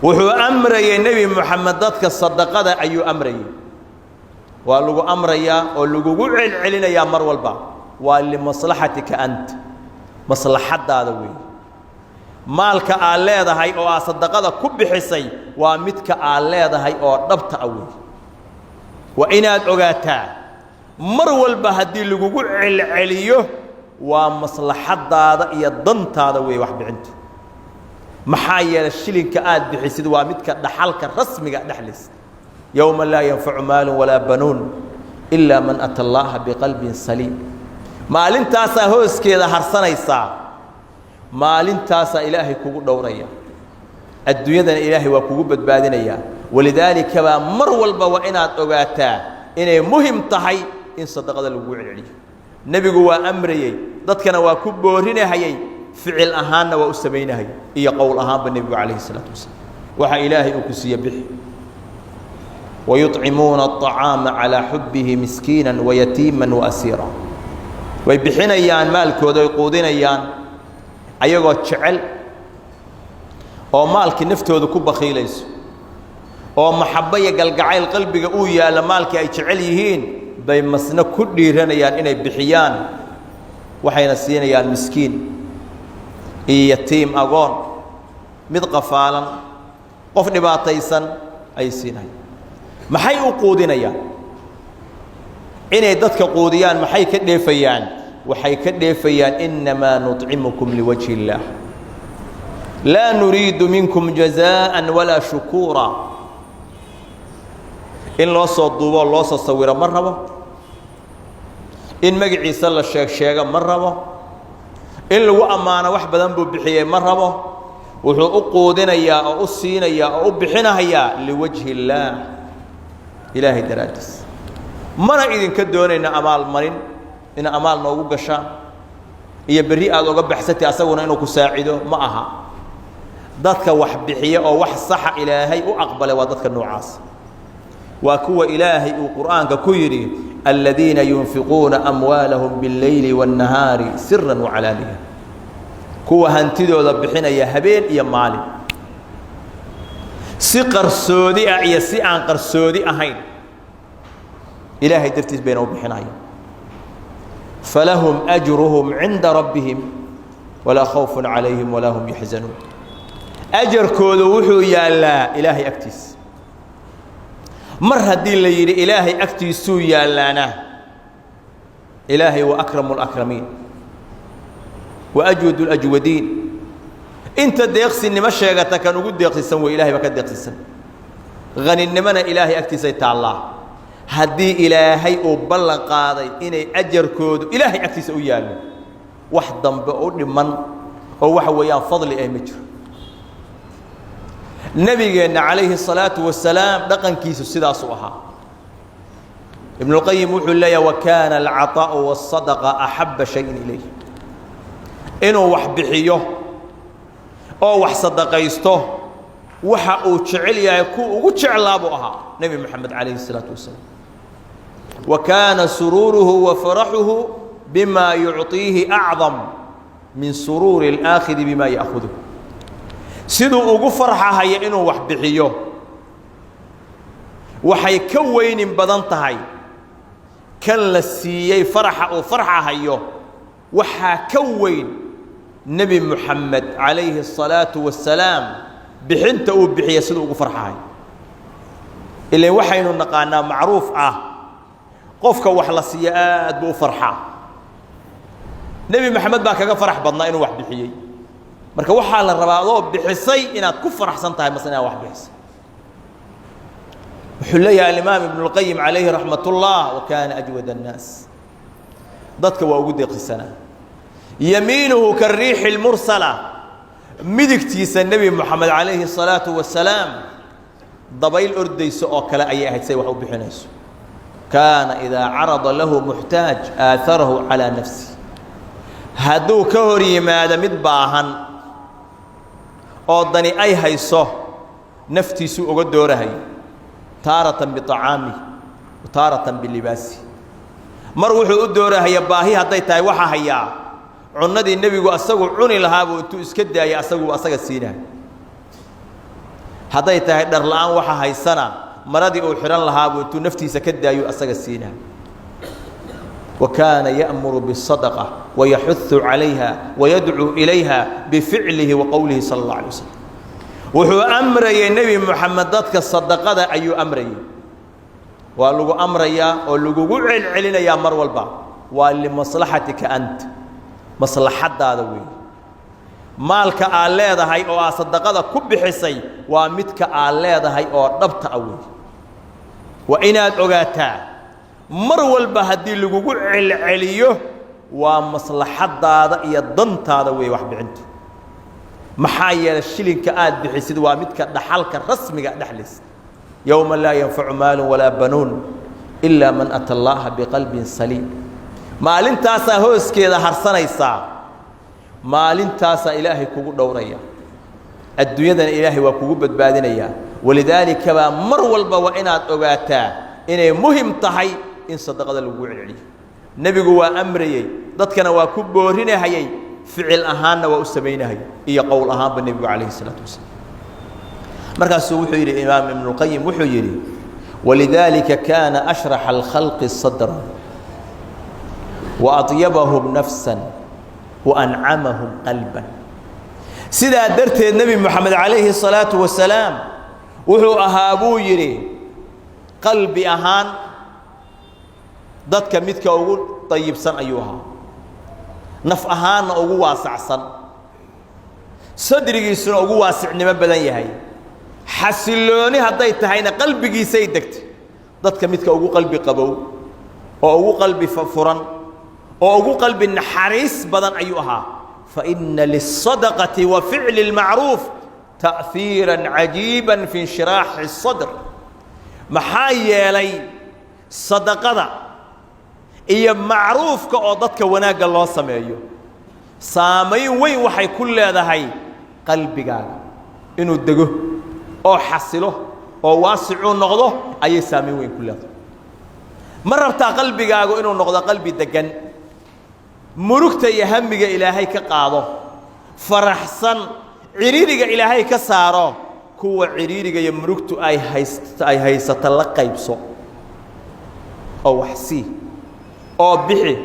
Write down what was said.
Wuxuu amrayay Nebi Moxamed dadka sadaqada ayuu amrayay. Waa lagu amrayaa oo lagugu celcelinayaa mar walba, waa limaslaxatika ant, maslaxaddaada weeye. Maalka aad leedahay oo aad sadaqada ku bixisay waa midka aad leedahay oo dhabta ah weeye. Waa inaad ogaataa mar walba haddii lagugu celceliyo, waa maslaxaddaada iyo dantaada weeye waxbixintu. Maxaa yeelay, shilinka aad bixisid waa midka dhaxalka rasmiga dhexlaysa, yowma laa yanfacu maalun walaa banuun ilaa man ata Allaaha biqalbin saliim. Maalintaasaa hooskeeda harsanaysaa, maalintaasaa Ilaahay kugu dhowraya, adduunyadana Ilaahay waa kugu badbaadinayaa. Walidaalika baa mar walba waa inaad ogaataa inay muhim tahay in sadaqada lagugu celceliyo. Nebigu waa amrayey, dadkana waa ku boorinahayey, ficil ahaanna waa u samaynahayay iyo qowl ahaanba nebigu calayhi isalaatu wasalaam. Waxa Ilaahay uu ku siiye bixi. Wayuطcimuuna aلطacaama calaa xubbihi miskiina wayatiima waasiira. Way bixinayaan maalkooda, way quudinayaan ayagoo jecel oo maalkii naftooda ku bakhiilayso oo maxabbo iyo galgacayl qalbiga uu yaallo, maalkii ay jecel yihiin bay masna ku dhiiranayaan inay bixiyaan. Waxayna siinayaan miskiin iyo yatiim, agoon, mid qafaalan, qof dhibaataysan ayay siinayaan. Maxay u quudinayaan? Inay dadka quudiyaan maxay ka dheefayaan? Waxay ka dheefayaan: innamaa nuطcimukum liwajhi اllaah, laa nuriidu minkum jazaءa walaa shukuura. In loo soo duuboo loo soo sawiro ma rabo, in magaciisa la sheeg sheego ma rabo, in lagu ammaano wax badan buu bixiyey ma rabo. Wuxuu u quudinayaa oo u siinayaa oo u bixinahayaa liwajhi illaah, Ilaahay daraaddiis. Mana idinka doonayna amaal marin, ina amaal noogu gashaan iyo berri aad oga baxsatay asaguna inuu ku saacido ma aha. Dadka wax bixiya oo wax saxa Ilaahay u aqbalay waa dadka noocaas, waa kuwa Ilaahay uu Qur'aanka ku yidhi: aladiina yunfiquuna amwaalahum biاlleyli waالnahaari sira wacalaaniya. Kuwa hantidooda bixinaya habeen iyo maalin, si qarsoodi ah iyo si aan qarsoodi ahayn, Ilaahay dartiis bayna u bixinaya. Falahum ajruhum cinda rabbihim walaa khawfun calayhim walaa hum yaxzanuun. Ajarkoodu wuxuu yaallaa Ilaahay agtiis. Mar haddii la yidhi Ilaahay agtiisuu yaallaana, Ilaahay waa akramu اlakramiin wa ajwad اlajwadiin. Inta deeqsinimo sheegata kan ugu deeqsisan wey. Ilahay baa ka deeqsisan. Haninimona Ilaahay agtiisay taallaa. Haddii Ilaahay uu ballan qaaday inay ajarkoodu Ilaahay agtiisa u yaallo, wax dambe u dhiman oo waxa weeyaan fadli ah ma jiro. Nebigeenna calayhi الsalaatu wasalaam dhaqankiisu sidaasuu ahaa. Ibnuاlqayim wuxuu leeyahay: wa kaana alcaطaa'u waالsadaqa axabba shayin ilayh. Inuu wax bixiyo oo wax sadaqaysto waxa uu jecel yahay ku ugu jeclaa buu ahaa Nebi Moxamed calayhi الsalaatu wasalaam. Wa kaana suruuruhu wa faraxuhu bima yucطiihi acdam min suruuri اlaakhidi bima ya'khuduh. Siduu ugu farxahaya inuu wax bixiyo waxay ka weynin badan tahay kan la siiyey faraxa uu farxahayo. Waxaa ka weyn Nebi Moxamed calayhi الsalaatu wasalaam bixinta uu bixiya siduu ugu farxahayo. Ilan waxaynu naqaanaa macruuf ah, qofka wax la siiyo aad buu u farxaa. Nebi Moxamed baa kaga farax badnaa inuu wax bixiyey. Marka waxaa la rabaa adoo bixisay inaad ku faraxsan tahay mase inaad wax bixisay. Wuxuu leeyahay alimaam Ibnu اlqayim calayhi raxmat ullah: wa kaana ajwad annaas, dadka waa ugu deeqsisanaa. Yamiinuhu kariixi اlmursala, midigtiisa Nebi Moxamed calayhi الsalaatu wasalaam dabayl ordayso oo kale ayay ahayd say wax u bixinayso. Kaana idaa carada lahu muxtaaj aaharahu calaa nafsi. Hadduu ka hor yimaado mid baahan oo dani ay hayso, naftiisuu uga doorahay, taaratan biطacaamih wa taaratan bilibaasi. Mar wuxuu u doorahaya baahi hadday tahay, waxa hayaa cunnadii nebigu asagu cuni lahaabuu intuu iska daayay asagu asaga siinahay. Hadday tahay dhar la'aan waxa haysana, maradii uu xidhan lahaabuu intuu naftiisa ka daayo asaga siinaa. Wa kaana ya'muru biالsadaqa wayaxuhu calayha wayadcuu ilayha bificlihi wa qowlihi sala اllah alay wasalam. Wuxuu amrayey Nebi Moxamed dadka sadaqada ayuu amrayey. Waa lagu amrayaa oo lagugu celcelinayaa mar walba, waa limaslaxatika ant, maslaxaddaada weeye. Maalka aad leedahay oo aad sadaqada ku bixisay waa midka aad leedahay oo dhabta ah weeye. Waa inaad ogaataa mar walba haddii lagugu celceliyo waa maslaxaddaada iyo dantaada weeye waxbixintu. Maxaa yeelay, shilinka aad bixisid waa midka dhaxalka rasmiga dhexlaysa, yowma laa yanfacu maalu walaa banuun ilaa man ata allaaha biqalbin saliim. Maalintaasaa hooskeeda harsanaysaa, maalintaasaa Ilaahay kugu dhowraya, adduunyadana Ilaahay waa kugu badbaadinayaa. Walidaalika baa mar walba waa inaad ogaataa inay muhim tahay in sadaqada lagugu celceliyo. Nebigu waa amrayey, dadkana waa ku boorinahayey, ficil ahaanna waa u samaynahayay iyo qowl ahaanba nebigu calayhi isalaatu wasalaam. Markaasuu wuxuu yidhi Imaam Ibnuاlqayim, wuxuu yidhi: walidaalika kaana ashraxa alkhalqi sadran wa aطyabahum nafsan wa ancamahum qalban. Sidaa darteed Nebi Moxamed calayhi الsalaatu wasalaam wuxuu ahaa, buu yidhi, qalbi ahaan dadka midka ugu dayibsan ayuu ahaa, naf ahaanna ugu waasacsan, sadrigiisuna ugu waasicnimo badan yahay. Xasillooni hadday tahayna qalbigiisay degtay. Dadka midka ugu qalbi qabow oo ugu qalbi furan oo ugu qalbi naxariis badan ayuu ahaa. Faina liلsadaqati wa ficli اlmacruuf ta'hiira cajiiba fi inshiraaxi الsadr. Maxaa yeelay, sadaqada iyo macruufka oo dadka wanaagga loo sameeyo saamayn weyn waxay ku leedahay qalbigaaga inuu dego oo xasilo oo waasicuu noqdo ayay saamayn weyn ku leedahay. Ma rabtaa qalbigaagu inuu noqdo qalbi deggan, murugta iyo hamiga Ilaahay ka qaado, faraxsan, cidhiiriga Ilaahay ka saaro? Kuwa cidhiiriga iyo murugtu ay hayst ay haysata la qaybso oo wax sii oo bixi.